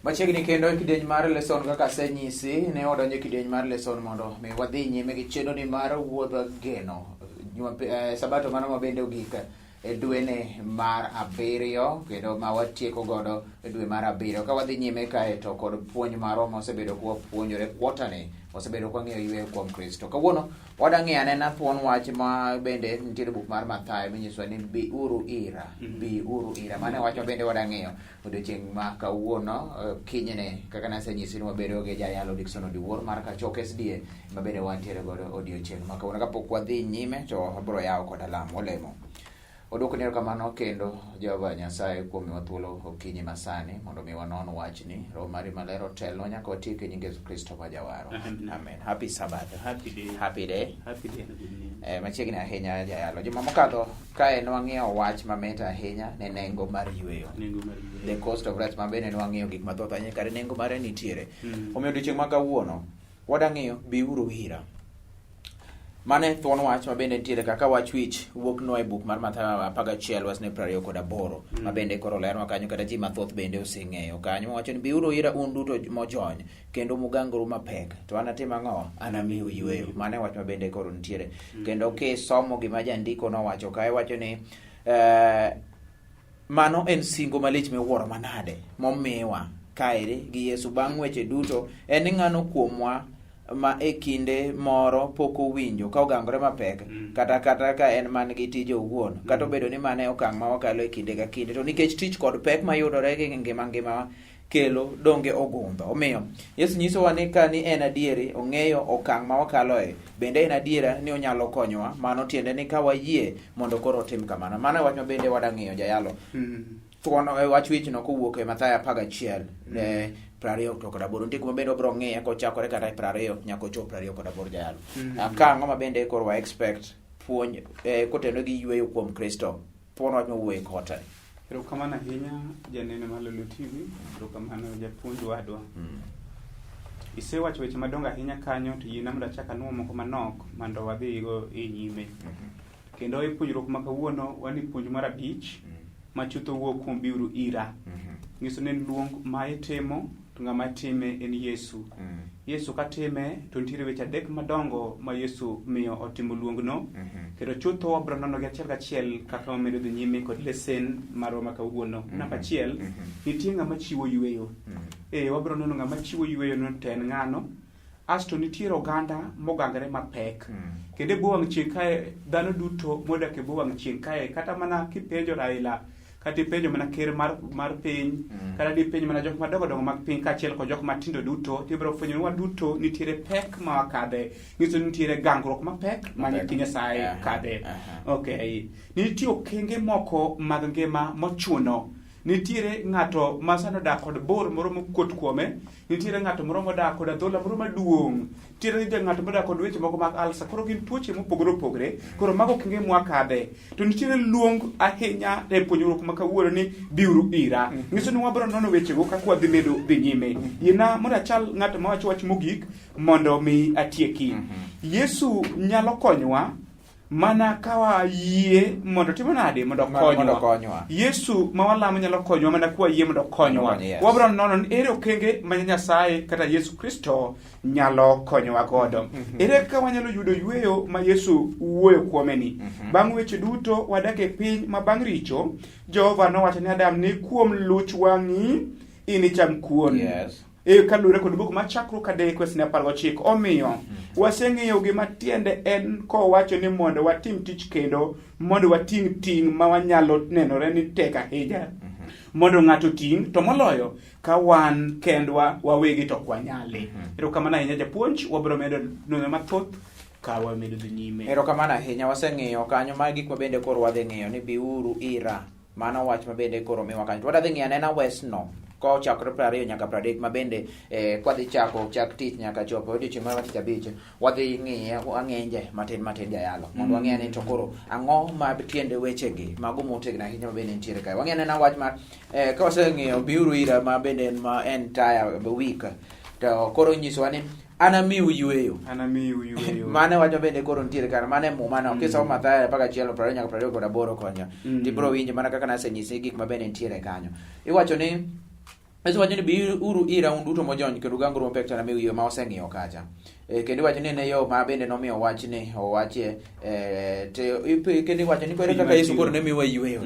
Machiegni kendo e kidieny mar leson kaka asenyisi, ne wadonjo e kidieny mar leson mondo mi wadhi nyime gi chenroni mar wuodh geno. Sabato mano ma bende ogik e dwene mar abiriyo kendo ma watieko godo e dwe mar abiriyo. Ka wadhi nyime kae to kod puonj marwa ma wasebedo ka wapuonjore kwotani, wasebedo ka wang'eyo yweyo kuom Kristo. Kawuono wadwa ng'iyo anena thuon wach ma bende nitiere buk mar Mathayo minyisowa ni biuru ira, biuru ira. Mano e wach ma bende wadwa ng'iyo odiochieng' ma kawuono kinyne kaka nasenyisi ni wabedo gi jayalo Dickson Odiwuor mar Kachok SDA ma bende wantiere godo odiochieng' ma kawuono. Kapok wadhi nyime to wabiro yawo koda lamo olemo. Odwoko ni erokamano kendo Jehova Nyasaye kuom miwa thuolo okinyi masani mondo mi wanon wachni. Roho mari maler otelnwa nyaka watiek e nying Yesu Kristo ma Jawaro. Amen. Amen. Happy Sabbath. Happy day. Happy day. Happy day and good name. Machiegni ahinya jayalo. Juma mokadho kae nwang'iyo wach mamit ahinya ne nengo mar yweyo. Nengo mar yweyo. The cost of rest ma bende nwang'iyo gik mathoth ahinya kare nengo mare nitiere. Mm. Omiyo odiochieng' ma kawuono wadwa ng'iyo biuru ira. Mano e thuon wach ma bende nitiere kaka wach wich wuok nwa e buk mar Mathayo 11 wesne 28 ma bende koro lernwa kanyo kata ji mathoth bende oseng'eyo kanyo wacho ni biuru ira un duto mojony kendo mugangoru mapek to anatim ang'o anamiu yweyo. Mano e wach ma bende koro nitiere. Kendo kisomo gima jandiko nowacho kae wacho ni mano en singo malich miwuoro manade momiwa kaeri gi Yesu bang' weche duto en ni ng'ano kuomwa ma e kinde moro pok owinjo ka ogangore mapek kata ka en man gi tije owuon kata obedo ni mano e okang' ma wakalo e kinde ka kinde to nikech tich kod pek mayudore gi ngima ngimawa kelo donge ogundho. Omiyo Yesu nyisowa ni ka ni en adieri ong'eyo okang' ma wakaloe bende en adiera ni onyalo konyowa. Mano tiende ni ka wayie mondo koro otim kamano. Mano e wach ma bende wadwa ng'iyo jayalo. Thuon wach wichno kowuok e Mathayo 11 ne 28. Nitie kuma bende wabiro ng'iye kochakore kata e 20 nyaka ochop 28 jayalo. Ka ang'o ma bende koro wa expect puonj kotenore gi yweyo kuom Kristo. Thuon wach mawuoyo e kota. Erokamano ahinya janeno mar Lolwe TV, erokamano japuonj wadwa. Isewacho weche madongo ahinya kanyo to yiena mondo achak anuo moko manok mondo wadhigo e nyime. Kendo e puonjruok ma kawuono wan e puonj mar abich ma chutho wuok kuom biuru ira. Nyiso ni en luong ma itimo to ng'ama time en Yesu. Yesu katime to nitiere weche adek madongo ma Yesu miyo otimo luongno. Kendo chutho wabiro nonogi achiel kachiel kaka wamedo dhi nyime kod lesen marwa ma kawuono. Namba achiel, nitie ng'ama chiwo yweyo. Wabiro nono ng'ama chiwo yweyo no to en ng'ano. Asto nitiere oganda mogangore mapek. Kendo e bwo wang' chieng' kae dhano duto modak e bwo wang' chieng' kae kata mana kipenjo Raila kata ipenjo mana ker mar piny kata dipenj mana jok madongo dongo mag piny kaachiel kod jok matindo duto tibiro fwenyo ni waduto nitiere pek ma wakadhe. Nyiso ni nitiere gangruok mapek ma nyithi Nyasaye kadhe. Okay. Nitie okenge moko mag ngima mochuno. Nitiere ng'ato ma sani odak kod bor moro mokuot kuome, nitiere ng'ato moro modak kod adhola moro maduong', nitiere ng'ato modak kod weche moko mag alsa. Koro gin tuoche mopogore opogore. Koro mago okenge mwakadhe. To nitiere luong ahinya e puonjruok ma kawuono ni biuru ira. Nyiso ni wabiro nono wechego kaka wadhi medo dhi nyime. Yiena mondo achal ng'ato mawacho wach mogik mondo mi atieki. Yesu nyalo konyowa mana ka wayie mondo timo nade mondo Mondo okonywa. Yesu ma walamo nyalo konyowa mana ka wayie mondo okonywa. Mondo yes. Wabiro nono ni ere okenge ma Nyasaye kata Yesu Kristo nyalo konyowa godo. Ere kaka wanyalo yudo yweyo ma Yesu wuoyo kuome ni? Bang' weche duto wadak e piny ma bang' richo, Jehova nowacho ne Adam ni kuom luch wang'i inicham kuon. Yes. Kaluwore kod buk mar Chakruok adek wesne 19. Omiyo, waseng'eyo gima tiende en kowacho ni mondo watim tich kendo mondo wating' ting' ma wanyalo nenore ni tek ahinya mondo ng'ato oting', to moloyo ka wan kendwa wawegi to ok wanyali. Erokamano ahinya japuonj, wabiro medo nono mathoth ka wamedo dhi nyime. Erokamano ahinya, waseng'iyo kanyo ma gik ma bende koro wadhi ng'iyo ni biuru ira. Mano wach ma bende koro miwa kanyo. Wadhi ng'iyo anena wesno kochakore 20 nyaka 30 ma bende kwadhi chako chak tich nyaka chopo odiochieng' mar tich abich wadhi ng'iye wang'enje matin matin jayalo mondo wang'e ni to koro ang'o ma tiende wechegi mago motegno ahinya ma bende nitiere kae. Wang'e anena wach mar ka waseng'iyo biuru ira ma bende en ma entire week to koro nyisowa ni anamiu yweyo. Anamiu yweyo. Mano wacho bende koro nitiere kar mano e muma no. Kisomo Mathayo 11 20 nyaka 28 konyo. Tibiro winjo mana kaka nasenyisi gik ma bende nitiere kanyo. Iwacho ni Yesu wacho ni biuru ira un duto mojony kendo ugangoru mapek to anamiu yweyo ma waseng'iyo kacha. Kendo iwacho ni en e yo ma bende nomiyo wachni owachie to kendo iwacho ni koro kaka Yesu koro ne miwa yweyo.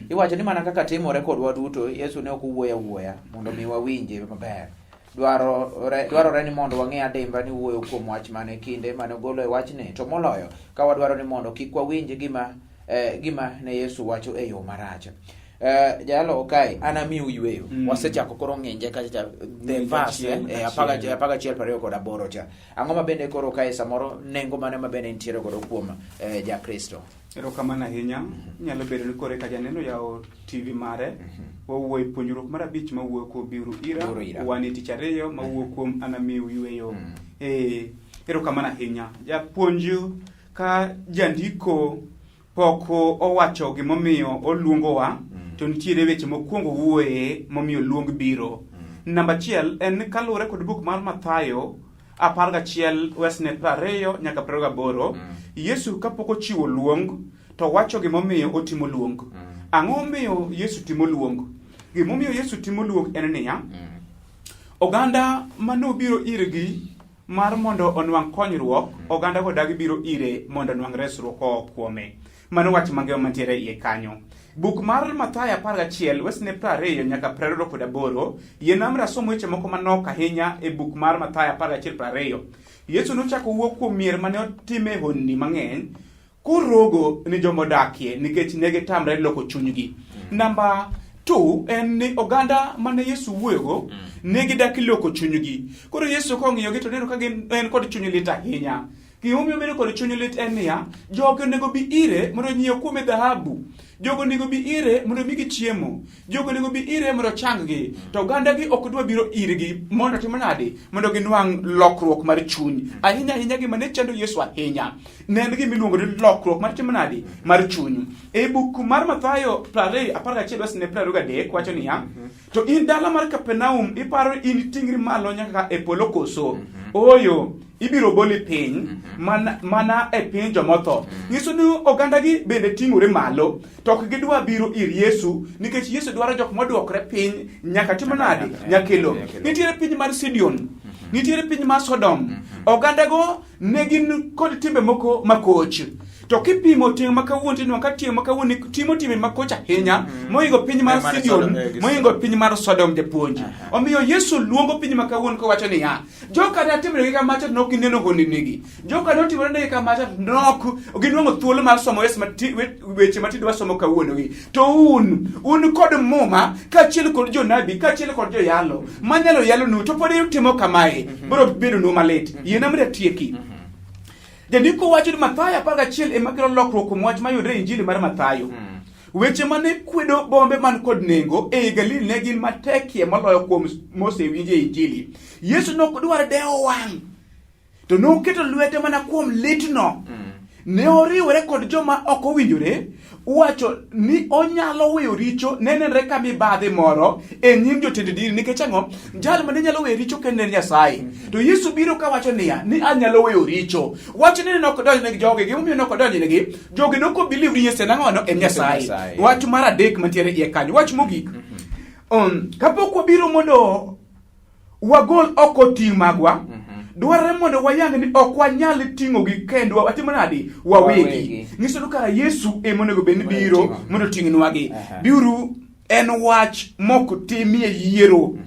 Iwacho ni mana kaka timore kodwa duto, Yesu ne ok owuoyo awuoya mondo mi wawinje maber. Dwarore ni mondo wang'e adimba ni wuoyo kuom wach mane kinde mane ogolo e wachni, to moloyo ka wadwaro ni mondo kik wawinj gima ne Yesu wacho e yo marach. Jalo kae anamiu yweyo. Wasechako koro ng'inje kacha cha the Ng'inje verse, achiel, achiel. 11 28 cha. Ang'o ma bende koro kae samoro nengo mane ma bende nitiere godo kuom Jakristo? Erokamano ahinya. Nyalo bedo ni koro eka janeno yawo TV mare. Wawuoyo e puonjruok mar 5 mawuoyo kuom biuru ira. Biuru ira. Wan e tich 2 mawuoyo kuom anamiu yweyo. Erokamano ahinya. Japuonj ka jandiko pok owacho gimomiyo oluongowa, to nitiere weche mokwongo wuoye momiyo luong biro. Namba 1 en ni kaluwore kod buk mar Mathayo 11 wesne 20 nyaka 28, Yesu kapok ochiwo luong to wacho gimomiyo otimo luong. Ang'o momiyo Yesu timo luong? Gimomiyo Yesu timo luong en niya, oganda manobiro irgi mar mondo onwang' konyruok, oganda go dagi biro ire mondo onwang' resruok oa kuome. Mano wach mangima mantiere iye kanyo. Buk mar Mathayo 11 wesne 20 nyaka 28, yie namra asom weche moko manok ahinya e buk mar Mathayo 11 20. Yesu nochako wuok kuom mier mane otime honni mang'eny, korogo ni joma odakie nikech ne gitamre loko chunygi. Namba 2 en ni oganda mane Yesu wuoyogo ne gidaki loko chunygi. Koro Yesu kong'iyogi to neno ka gin en kod chuny lit ahinya. Gimomiyo obedo kod chuny lit en niya, jogi onego bi ire mondo onyiew kuome dhahabu. Jogo onego bi ire mondo omigi chiemo. Jogo onego bi ire mondo ochang-gi. To ogandagi ok dwa biro irgi mondo otim nade? Mondo ginwang' lokruok mar chuny. Ahinya ahinya gima ne chando Yesu ahinya ne en gima iluongo ni lokruok mar timo nade? Mar chuny. E buk mar Mathayo 20, 11 wesne 23 wacho niya, to in dala mar Kapernaum iparo in ting'ri malo nyaka e polo koso? Ooyo, ibiro boli piny mana e piny jomotho. Nyiso ni ogandagi bende ting'ore malo, to ok gidwa biro ir Yesu nikech Yesu dwaro jok moduokre piny nyaka timo nade? Nyaka elo. Nitiere piny mar Sidon, nitiere piny mar Sodom. Ogandago ne gin kod timbe moko makoch. To kipimo tieng' ma kawuono tineno ka tieng' ma kawuono timo timbe makoch ahinya mohingo piny mar Mar Sidon, Sodom, gi mohingo Sodom. piny mar Sodom japuonj. Omiyo Yesu luongo piny ma kawuono kowacho niya, joka ne atimore gi kamacha to nok gineno honninigi. Joka ne otimore negi kamacha to nok ginwang'o thuolo mar somo Yesu weche matindo wasomo kawuonogi. To un kod Muma kaachiel kod jonabi kaachiel kod joyalo manyalo yalonu to pod utimo kamae, biro bedonu malit. Yiena mondo atieki. Jandiko wacho ni Mathayo 11 ema kelo lokruok kuom wach mayudore e Injili mar Mathayo. Weche mane kwedo bombe man kod nengo ei Galili ne gin matekie moloyo kuom mosewinj e Injili. Yesu ne ok dwar dewo wang', to noketo lwete mana kuom litno. Ne oriwore kod joma ok owinjore, wacho ni onyalo weyo richo ne nenre ka mibadhi moro e nyim jotend dini. Nikech ang'o? Jal mane nyalo weyo richo kende en Nyasaye. To Yesu biro kawacho niya, ni anyalo weyo richo. Wach ni ne ok odonjnegi jogi, gimomiyo ne ok odonjnegi, jogi ne ok obelieve ni Yesu en ang'ono? En Nyasaye. Nyasaye. Wach mar adek mantiere iye kanyo. Wach mogik. Kapok wabiro mondo wagol oko ting' magwa, dwarore mondo wayang ni ok wanyal ting'ogi kendwa, watimo nade? Wawegi. Wawegi. Nyiso ni kara Yesu ema onego bed ni Mondo biro oting'o. mondo oting'nwagi. Biuru en wach mok timie yiero.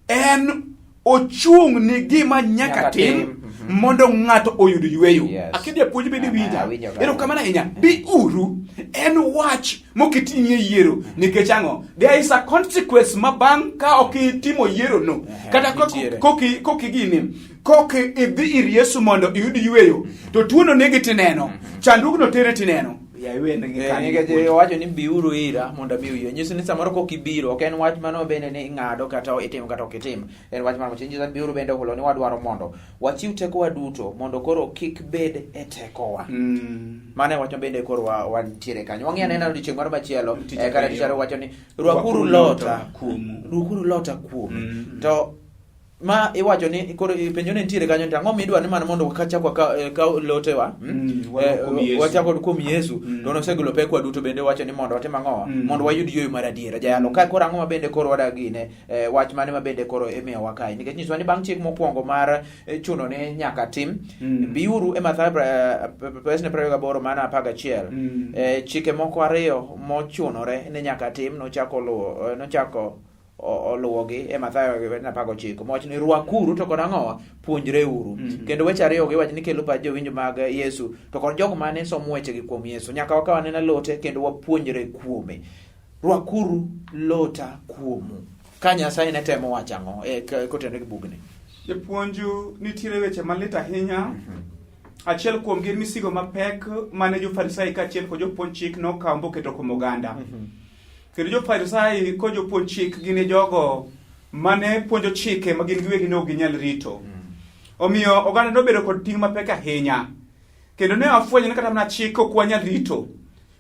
En ochung' ni gima nyaka Nyaka tim tim. Mondo ng'ato oyud yweyo. Akia japuonj bende winja. Awinjo kaka. Erokamano ahinya. Biuru en wach moketimie yiero. Nikech ang'o? There is a consequence ma bang' ka ok itimo yiero no. Kata Nitiere. koki gini, kok idhi ir Yesu mondo iyud yweyo, to tuono negi tineno, chandruogno tere tineno. Ya, iwe negi kanyo. Nikech owacho ni biuru ira mondo amiu yweyo. Nyiso ni samoro kok ibiro, ok en wach mano bende ni ing'ado kata itimo kata ok itim. En wach mano nyiso ni biuru bende ohulo ni wadwaro mondo wachiw tekowa duto mondo koro kik bed e tekowa. Mano e wach bende koro wantiere kanyo. Wang'i anena odiechieng' moro machielo, Tich kata ariyo. tich ariyo wacho ni rwakuru Rwakuru lota lota kuomu. Rwakuru lota kuomu. To Ma iwacho ni koro penjo ne nitiere kanyo to ang'o midwa ni mana mondo wachak wakaw lotewa Waluw kuom Yesu. Wachak kuom Yesu to nosegolo pekwa duto bende wacho ni mondo watim ang'owa mondo wayud yweyo mar adiera. Jayalo ka koro ang'o ma bende koro wadak gine wach mane ma bende koro imiyowa kae nikech nyiswa ni bang' chik mokwongo mar chuno ni nyaka tim biuru e Mathayo pesne 28 mana 11 chike moko ariyo mochunore ni nyaka tim nochako luwo nochako oluwogi e Mathayo 19 mowach ni rwakuru to kod ang'owa puonjreuru. Kendo weche ariyo gi wach ni kelo pach jowinjo mag Yesu to kod jogo mane somo wechegi kuom Yesu nyaka wakaw anena lote kendo wapuonjre kuome. Rwakuru lota kuomu. Ka Nyasaye ne temo wacho ang'o kotenore gi bugni? Japuonju, nitiere weche malit ahinya. Achiel kuom gi en misigo mapek mane jo-Farisai kaachiel kod jopuonj chik nokawo moketo kuom oganda. Kendo jo-Farisai kod jopuonj chik gin e jogo mane puonjo chike ma gin giwegi ne ok ginyal rito. Omiyo oganda nobedo kod ting' mapek ahinya. Kendo ne wafwenyo ni kata mana chik ok wanyal rito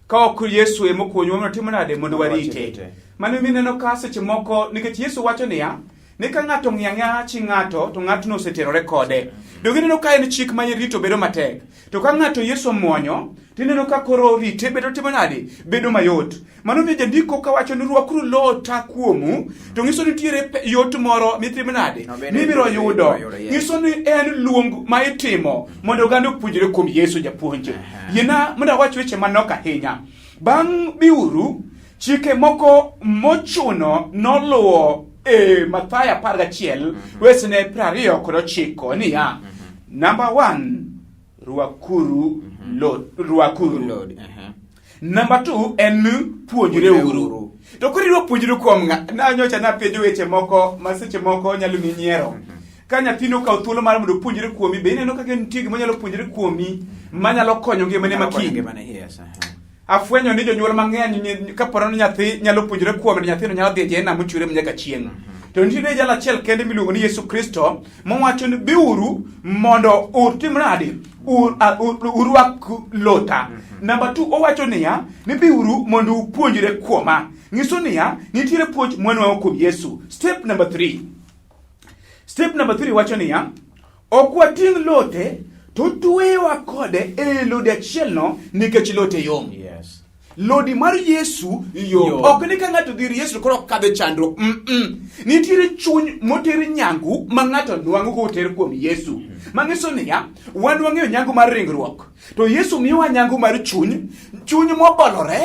ka ok Yesu ema okonyowa mondo timo nade mondo warite. Mano mineno ka seche moko nikech Yesu wacho niya ni ka ng'ato ong'iyo ang'iya chi ng'ato to ng'atno oseterore kode. Donge ineno ka en chik ma rito bedo matek. To ka ng'ato Yesu omuonyo to ineno ka koro rite bedo timo nade? Bedo mayot. Mano miyo jandiko kawacho ni rwakuru lota kuomu to nyiso ni nitiere yot moro mitimo nade? Mibiro yudo. Nyiso ni en luong ma itimo mondo oganda opuonjre kuom Yesu japuonj. Yiena mondo awach weche manok ahinya. Bang' biuru, chike moko mochuno noluwo e Mathayo 11 wesne 29 niya, Number 1, rwakuru lot, rwakuru. Lord, Number 2 en puonjreuru. To koro idwa puonjri kuom ng'a? Na nyocha napenjo weche moko ma seche moko nyalo miyi nyiero. Ka nyathini okawo thuolo mar mondo opuonjre kuomi, be ineno ka nitie gima onyalo puonjre kuomi manyalo konyo ngimane ma kiny? Ngimane, yes, Afwenyo ni jonyuol mang'eny kapo ni nyathi nyalo puonjre kuome to nyathino nyalo dhi e jehena mochwere nyaka chieng'. To nitiere jal achiel kende miluongo ni Yesu Kristo mowacho ni biuru mondo utim nade? Urwak lota. Namba 2 owacho niya ni biuru mondo upuonjre kuoma. Nyiso niya nitiere puonj mwanwang'o kuom Yesu. Step number 3. Step number 3 wacho niya ok wating' lote to twewa kode e lodi achielno nikech lote yom. Yes. Lodi mar Yesu yom. Ok ni ka ng'ato dhi ir Yesu koro kadho chandruok. Nitiere chuny moter nyangu ma ng'ato nwang'o koter kuom Yesu. Manyiso niya, wan wang'eyo nyangu mar ringruok. To Yesu miyowa nyangu mar chuny, chuny mobolore,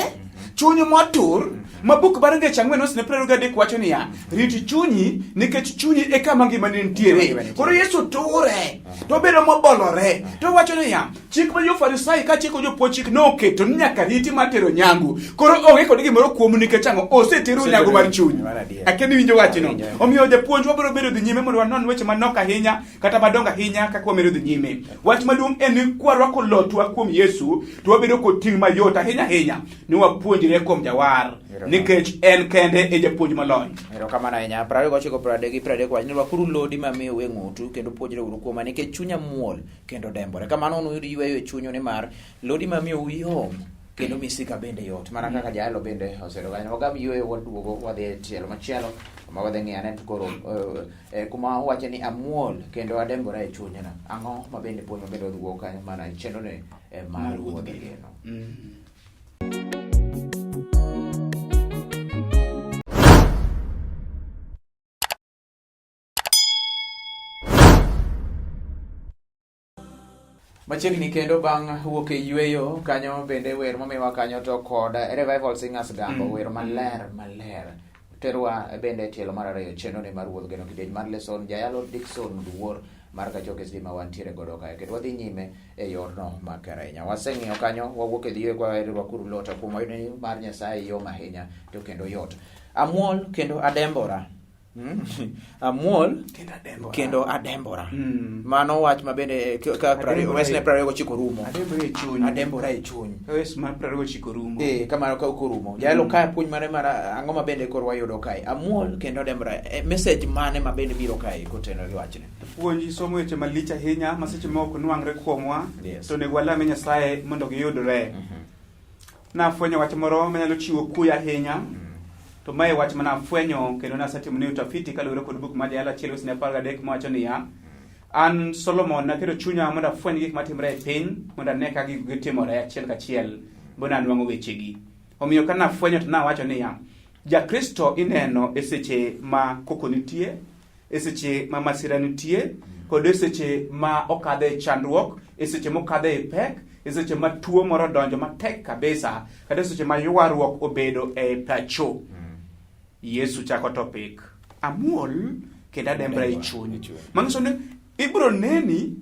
chuny motur, ma buk mar Ngeche 4:23 wacho niya, rit chunyi nikech chunyi e kama ngimani nitiere. Koro Yesu ture, to obedo mobolore, to owacho niya, chik ma jo-Farisai kaachiel kod jopuonj chik noketo ni nyaka riti mar tero nyangu. Koro onge kod gimoro kuomu nikech ang'o? Oseteru nyangu mar chuny. Akia ni iwinjo wachno. Omiyo japuonj wabiro bedo dhi nyime mondo wanon weche manok ahinya kata madongo ahinya kaka wamedo dhi nyime. Wach maduong' en ni kwarwako lotwa kuom Yesu to wabedo kod ting' mayot ahinya ahinya ni wapuonjre kuom Jawar nikech en kende e japuonj molony. Erokamano ahinya. 29 30 gi 30 wach ni rwakuru lodi mamiyou e ng'utu kendo puonjreuru kuoma nikech chunya muol kendo dembore. Kamano unuyud yweyo e chunyu nimar lodi mamiyou yom kendo misika bende yot mana kaka jayalo bende osedo kanyo. Wagam yweyo waduogo wadhi e tielo machielo ma wadhi ng'iyo ane to koro kuma owacho ni amuol kendo adembora e chunyna. Ang'o ma bende puonj ma bende wadhi wuok kanyo mana e chenro ni mar Wuodh Geno. Machiegni kendo bang' wuok e yueyo kanyo bende wer momiwa kanyo to kod Revival Singers Gambo wer maler maler terwa bende e tielo mar ariyo chenro ni mar Wuodh Geno kidieny mar Leson Jayalo Dickson Duor mar Kachoke Stima wantiere godo kae kendo wadhi nyime e yorno makare ahinya. Waseng'iyo kanyo wawuok e dhi kwa rwakuru lota kuom wayudo ni mar Nyasaye yom ahinya to kendo yot. Amuol kendo adembora. Amuol kendo adembora. Mano wach ma bende ka wesne 29 rumo. Adembora e chuny. Adembora e chuny. Wes mar 29 rumo. Kamano ka orumo. Jayalo ka puonj mare mar ang'o ma bende koro wayudo kae? Amuol kendo adembora. Message mane ma bende biro kae kotenore gi wachni? Puonj somo weche malich ahinya ma seche moko ok nwang're kuomwa. Yes. To onego walame Nyasaye mondo giyudre. Nafwenyo wach moro manyalo chiwo kuyo ahinya. To mae wach mana afwenyo kendo nasetimo ni utafiti kaluwore kod buk mar Jayalo achiel wesni 13 mawacho niya, an Solomon naketo chunya mondo afweny gik matimore e piny mondo ane ka gigo gitimore achiel kachiel bo nanwang'o wechegi. Omiyo ka nafwenyo to nawacho niya, Jakristo ineno e seche ma koko nitie, e seche ma masira nitie, kod e seche ma okadhe e chandruok, e seche mokadhe e pek, e seche ma tuo moro odonjo matek kabisa, kata e seche ma ywaruok obedo e pacho. Yesu chako topic. Amuol kendo adembra e chuny. Manyiso ni ibiro neni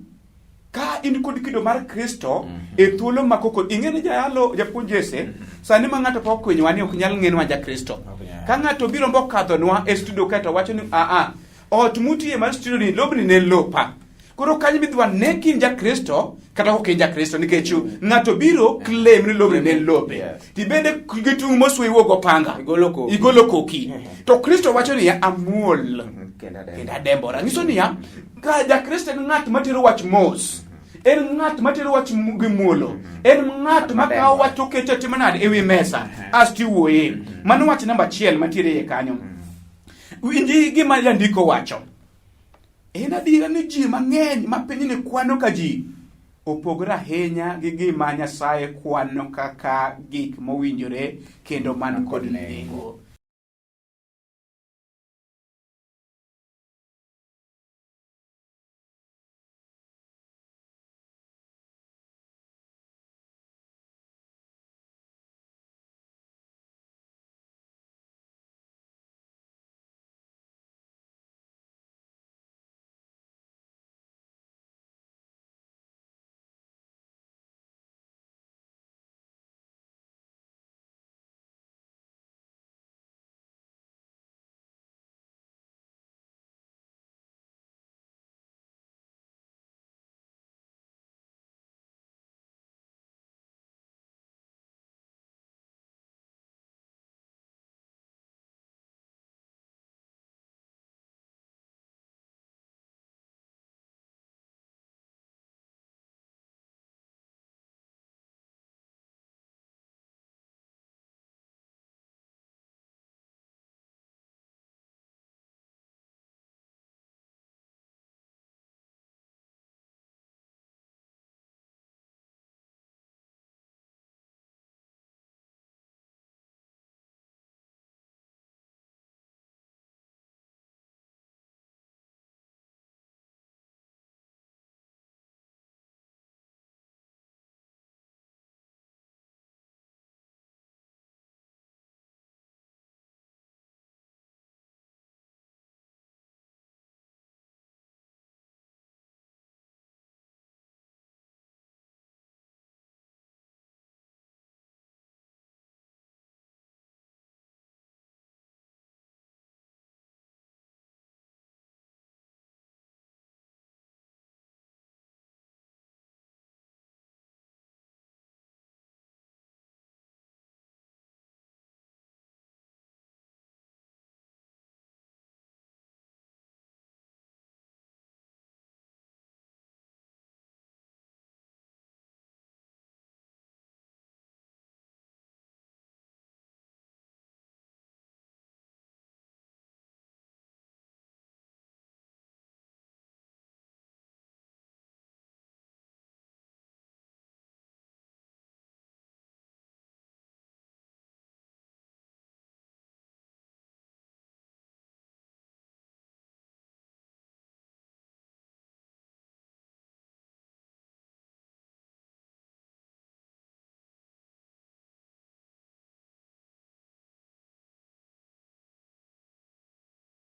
ka in kod kido mar Kristo e thuolo ma koko ing'e ni jayalo japuonj Jesse sani ma ng'ato pok okwinyowa ni ok nyal ng'enwa ja Kristo. Ok nyal. Ka ng'ato biro mokadhonwa e studio kae to wacho ni a a ot mutiye mar studio ni lobni ne lopa. Koro kanyo midwa ne kin ja Kristo kata ok in ja Kristo nikech ng'ato biro claim ni lobni ne lope. Yes. Tibende gi tung' mosuo iwuok gopanga. Igolo koki. Igolo koki. To Kristo wacho niya amuol Kendo adembora. kendo adembora. Nyiso niya ka jakristo en ng'at matero wach mos en ng'at matero wach gi muolo en ng'at makawo wach to keto timo nade e wi mesa asto iwuoye mano wach namba achiel mantiere iye kanyo winji gima jandiko wacho en adiera ni ji mang'eny ma pinyni kwano ka ji opogore ahinya gi gima Nyasaye kwano kaka gik mowinjore kendo man kod nengo.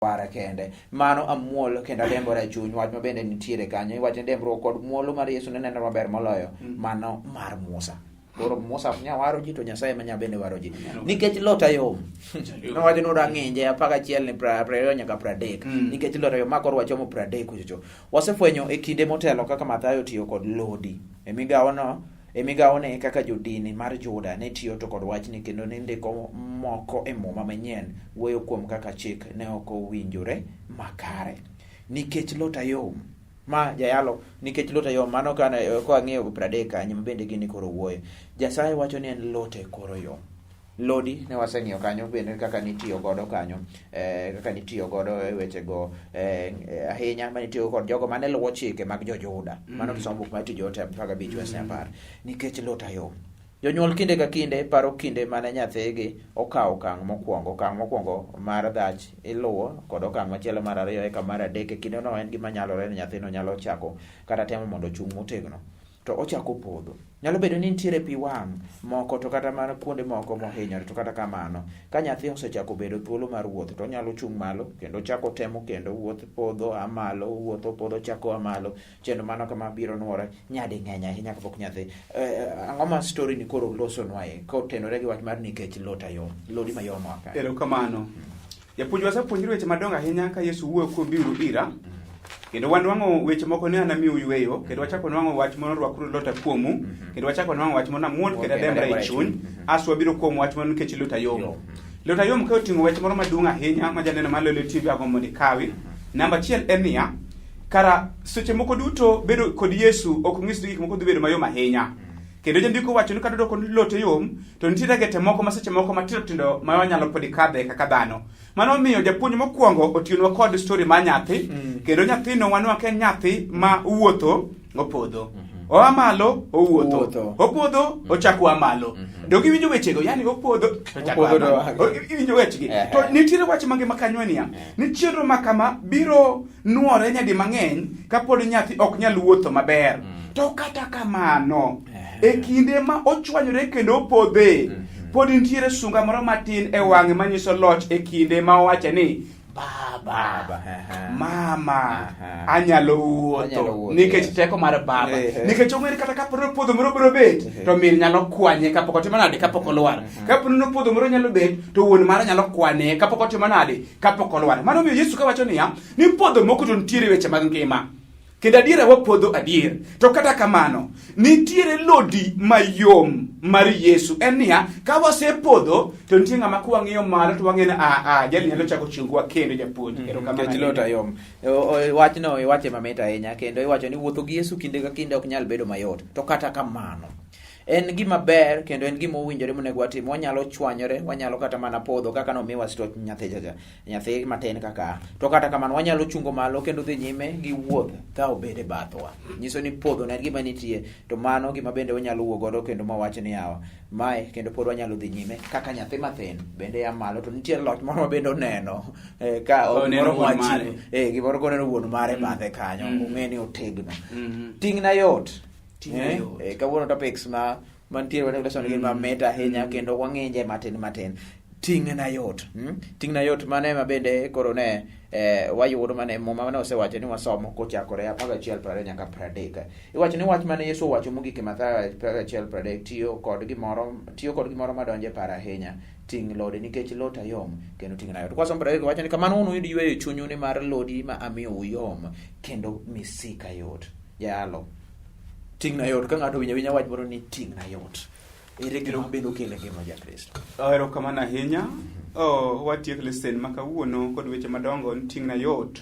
Wara kende mano amuol kendo adembora e chuny wach ma bende nitiere kanyo iwacho ni dembruok kod muolo mar Yesu ne nenore maber moloyo mano mar Musa koro Musa ok nyal waro ji to Nyasaye ema nyalo bende waro ji nikech lota yom nowacho ni odwa ng'inje 11 ni 20 nyaka 30 nikech lota yom ma koro wachomo 30 kuchocho wasefwenyo e kinde motelo kaka Mathayo tiyo kod lodi e migawono E migawone kaka jodini mar Juda ne tiyo to kod wachni kendo ne ndiko moko e Muma Manyien wuoyo kuom kaka chik ne ok owinjore makare. Nikech lota yom ma jayalo nikech lota yom mano ka ang'iyo 30 kanyo ma bende gini koro wuoyo. Nyasaye wacho ni en lote koro yom. Lodi ne waseng'iyo kanyo bende kaka nitiyo godo kanyo, kaka nitiyo godo e wechego, ahinya mane itiyo kod jogo mane luwo chike mag jo-Juda. Mano kisomo buk mar Tich Joote 15 wes 10. Nikech lota yom. Jonyuol kinde ka kinde paro kinde mane nyathigi okawo okang' mokwongo. Okang' mokwongo mar dhach iluwo kod okang' machielo mar ariyo eka mar adek. E kindeno en gima nyalore ni nyathino nyalo chako kata temo mondo ochung' motegno. To ochako podho. Nyalo bedo ni nitiere pi wang' moko to kata mana kuonde moko mohinyore, to kata kamano, ka nyathi osechako bedo thuolo mar wuotho to onyalo chung' malo kendo chako temo kendo wuoth podho a malo, wuotho podho chako a malo, chenro mano kama biro nuore nyading'eny ahinya kapok nyathi. Ang'o ma story ni koro losonwa e kotenore gi wach mar nikech lota yom, lodi mayom oa kae? Erokamano. Japuonj wasepuonjre weche madongo ahinya ka Yesu wuoyo kuom biuru ira. Kendo wanwang'o weche moko ni anamiu yweyo, kendo wachako nwang'o wach moro rwakuru lota kuomu, kendo wachako nwang'o wach moro namuol kendo adembra e chuny, aso wabiro kuom wach moro nikech lota yom. Lota yom ka oting'o wach moro maduong' ahinya ma janeno mar Lolwe TV agombo mondo ikawi. Namba achiel en niya, kara seche moko duto bedo kod Yesu ok nyis ni gik moko dhi bedo mayom ahinya. Kendo jandiko wacho ni kata doko lote yom, to nitie gete moko ma seche moko matindo tindo ma wanyalo pod kadhe kaka dhano. Mano omiyo japuonj mokwongo otionwa kod story mar nyathi, kendo nyathino wanwa ka en nyathi ma wuotho opodho. Oa malo owuotho. Owuotho. Opodho ochako oa malo. Donge iwinjo wechego? Yani opodho to ochako oa Opodho to malo. oa. Iwinjo wechegi. To nitiere wach mangima kanyo niya, ni chenro ma kama biro nuore nyadi mang'eny kapod nyathi ok nyal wuotho maber. To kata kamano, e kinde ma ochwanyore kendo opodhe, pod nitiere sunga moro matin e wang'e manyiso loch e kinde ma owache ni baba, Baba, mama, anyalo wuotho Anyalo wuotho, nikech yes. teko mar baba. Nikech ong'e ni kata kapo ni opodho moro biro bet, to min nyalo kwanye kapok otimo nade, kapok olwar. Kapo ni opodho moro nyalo bet, to wuon mare nyalo kwane kapok otimo nade, kapok olwar. Mano omiyo Yesu kawacho niya, ni podho moko to nitiere weche mag ngima. Kendo adiera wapodho adier. To kata kamano, nitiere lodi mayom mar Yesu. En niya, ka wasepodho, to nitie ng'ama kwang'iyo malo to wang'eyo ni a a jali nyalo chako chungowa kendo japuonj. Erokamano Nikech ahinya. lota yom. Wachno iwache mamit ahinya kendo iwacho ni wuotho gi Yesu kinde ka kinde ok nyal bedo mayot. To kata kamano, en gima ber kendo en gima owinjore monego watim. Wanyalo chwanyore, wanyalo kata mana podho kaka nomiwa stoch nyathi chacha, nyathi matin kaka. To kata kamano wanyalo chungo malo kendo dhi nyime gi wuoth ka obed e bathwa. Nyiso ni podho ne en gima nitie, to mano gima bende wanyalo wuo godo kendo mawach ni yawa, mae kendo pod wanyalo dhi nyime kaka nyathi mathin bende ya malo, to nitie loch moro ma bende oneno, ka Oneno gimoro wuon mwachiwo, mare. Gimoro koneno wuon mare bathe kanyo, ong'e ni otegno. Ting'na yot. Ting'na yot. Kawuono topics ma mantiere wane lesson gin mamit ahinya kendo wang'inje matin matin. Ting'na yot. Ting'na yot mane ma bende koro ne wayudo mane Muma mane osewacho ni wasomo kochakore 11 20 nyaka 30. Iwacho ni wach mane Yesu owacho mogik e Mathayo 11 30 tiyo kod gimoro madonjo e paro ahinya. Ting' lodi nikech lota yom kendo ting'na yot. Kwasomo 30 wacho ni kamano unuyud yweyo e chunyu nimar lodi ma amiyou yom kendo misika yot. Jalo. Ting'na yot ka ng'ato winjo awinja wach moro ni ting'na yot. Ere gima bende okelo e ngima Jakristo? Erokamano ahinya. Watiek lesen ma kawuono kod weche madongo ni ting'na yot.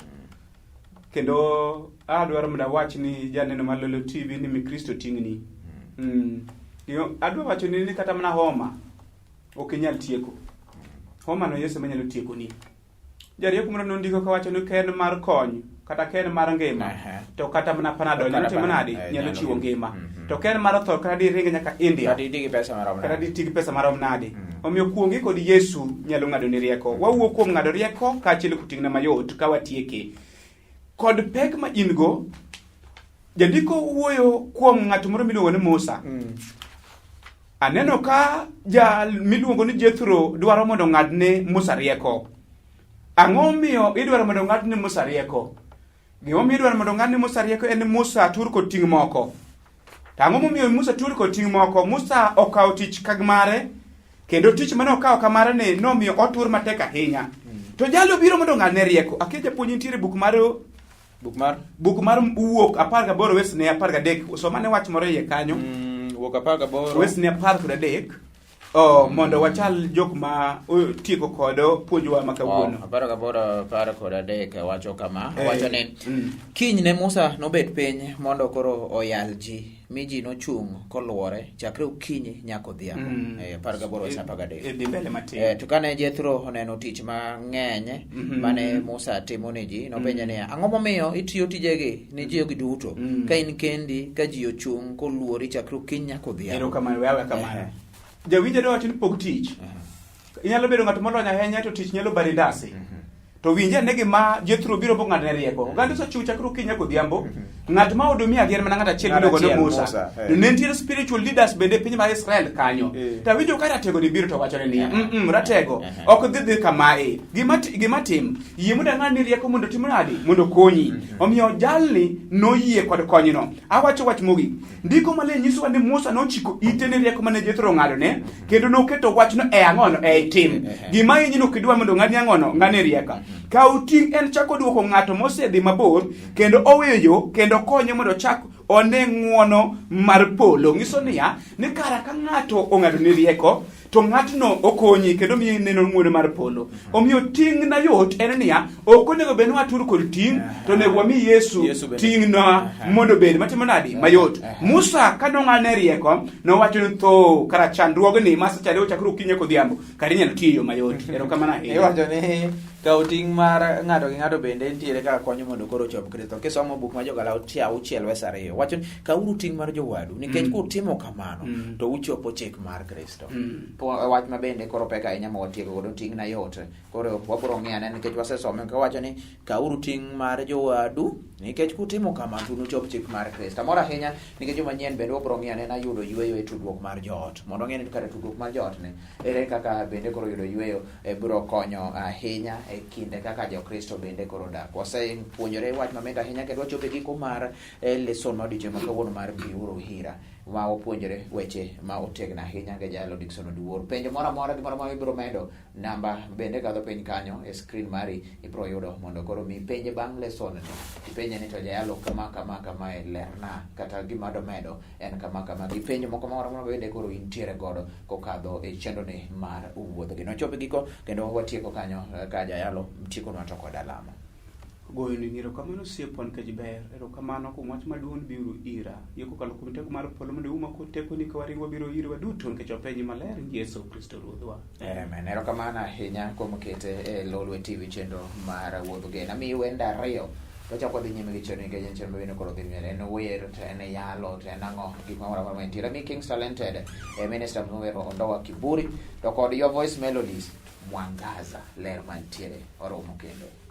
Kendo adwaro mondo awach ni janeno mar Lolwe TV ni Mikristo ting'ni. Adwa wacho ni kata mana homa ok inyal tieko. Homa no Yesu ema nyalo tiekoni. Jarieko moro nondiko kawacho ni ka en mar kony kata ka en mar ngima to kata mana Panadol nyalo timo nade? Nyalo chiwo ngima. To ka en mar tho kata diringe nyaka India, Kata diti gi pesa marom kata nade. diti gi pesa marom nade. Omiyo kuongi kod Yesu nyalo ng'ado ni rieko. Wawuo kuom ng'ado rieko kaachiel kod ting'na mayot ka watieke. Kod pek ma in go, jandiko wuoyo kuom ng'at moro miluongo ni Musa. Aneno ka jal miluongo ni Jethro dwaro mondo ong'adne Musa rieko. Ang'o momiyo idwaro mondo ong'adne Musa rieko? Gimomiyo idwaro mondo ong'adne Musa rieko en ni Musa tur kod ting' moko. To ang'o momiyo Musa tur kod ting' moko? Musa okawo tich ka mare, kendo tich mane okawo ka mare ni nomiyo otur matek ahinya. To jalo biro mondo ong'adne rieko. Akia japuonj nitiere buk mar Buk mar? Buk mar Wuok 18 wesne 13. Soma ne wach moro e iye kanyo. Wuok 18. Wesne 13. Oh, mondo wachal jok ma tieko kod puonjwa ma kawuono. Oh, 18 13 wacho kama, wacho ni kinyne Musa nobet piny mondo koro oyal ji, mi ji nochung' koluore chakre okinyi nyaka odhiambo. 18 wes 13. Dhi mbele matin. To kane Jethro oneno tich mang'eny mane Musa timo ne ji, nopenje niya, ang'o momiyo itiyo tijegi ne ji duto ka in kendi, ka ji ochung' koluori chakre okinyi nyaka odhiambo? Erokamano, we aweya kamano. Jawinjo dwa wacho ni pog tich. Inyalo bedo ng'at molony ahinya to tich nyalo bari ndasi. To winj ane gima Jethro biro bong'adne rieko. Oganda osechung' chakre okinyi nyaka odhiambo. Ng'at ma odumia gi en mana ng'at achiel Ng'at miluongo ni achiel, Musa. Musa, eh. To ne nitiere spiritual leaders bende e piny mar Israel kanyo. To awinjo ka ratego ni biro to wachone niya, ratego, ok dhi dhi kamae. Gima gima tim, yie mondo ang'adni rieko mondo otim nadi? Mondo okonyi. Omiyo jalni noyie kod konyno. Awacho wach mogik. Ndiko maler nyisowa ni Musa nochiko ite ne rieko mane Jethro ong'adone, kendo noketo wachno e ang'ono, e tim. Gima hinyi no kidwa mondo ong'adni ang'ono, ng'ane rieka. Kaw ting' en chako duoko ng'ato mosedhi mabor, kendo oweyo yo, kendo konye mondo ochak one ng'uono mar polo. Nyiso niya, ni kara ka ng'ato ong'adoni rieko, to ng'atno okonyi kendo miyi neno ng'uono mar polo. Omiyo ting' na yot en niya, ok onego bed ni watur kod ting', to onego wami Yesu Yesu bende. ting'na mondo obed matimo nadi mayot. Musa ka nong'adne rieko, nowacho ni tho kara chandruogni ma sechande ochakre okinyi nyaka odhiambo, kara inyalo tiyo e yo mayot. Erokamano ahinya. Iwacho ni kawo ting' mar ng'ato gi ng'ato bende nitiere kaka konyo mondo koro ochop Kristo. Kisomo buk mar Jo-Galatia 6 wes 2, wacho ni kawuru ting' mar jowadu, nikech kutimo kamano to uchopo chik mar Kristo. Wach ma bende koro pek ahinya ma watieko godo ting' na yot. Koro wabiro ng'iyo ane nikech wasesome kawacho ni kawuru ting' mar jowadu nikech kutimo kamano to unuchop chik mar Kristo. Amor ahinya nikech joma nyien bende wabiro ng'iyo ane yudo yueyo e tudruok mar joot. Mondo wang'e ni kare tudruok mar joot ni ere kaka bende koro yudo yueyo biro konyo ahinya e kinde kaka Jokristo bende koro dak. Wasepuonjore wach mamit ahinya kendo wachopo e giko mar lesson mar odiechieng' ma kawuono mar Biuru Ira, ma wapuonjore weche ma otegno ahinya gi jalo Dickson Oduor. Penjo moro amora, gimoro amora ibiro medo, namba bende kadho piny kanyo e screen mari ibiro yudo mondo koro mi penje bang' lesson ni. Ipenje ni to jayalo kama kama kama e lerna, kata gima domedo en kama kama. Gi penjo moko moro amora bende koro intiere godo kokadho e chenro ni mar wuodhgi. Nochopo e giko kendo watieko kanyo ka jayalo tiekonwa to kod alama. Goyo ni erokamano osiepwa nikech ber. Erokamano kuom wach maduong' biuru ira. Yie kokalo kuom teko mar polo mondo iuma kod tekoni ka waringo wabiro iri waduto nikech wapenji maler Yesu Kristo Ruodhwa. Amen. Erokamano ahinya kuom kete e Lolwe TV chenro mar Wuodh Geno. Amiyi wende ariyo to chako dhi nyime gi chenro nikech en chenro mabende koro dhi nyime. En wer, to en yalo, to en ang'o, gik moro amora mantiere. Amiyi Kings Talented, Minister Mowero Ondoa Kiburi, to kod Your Voice Melodies, Mwangaza, ler mantiere oromo kendo.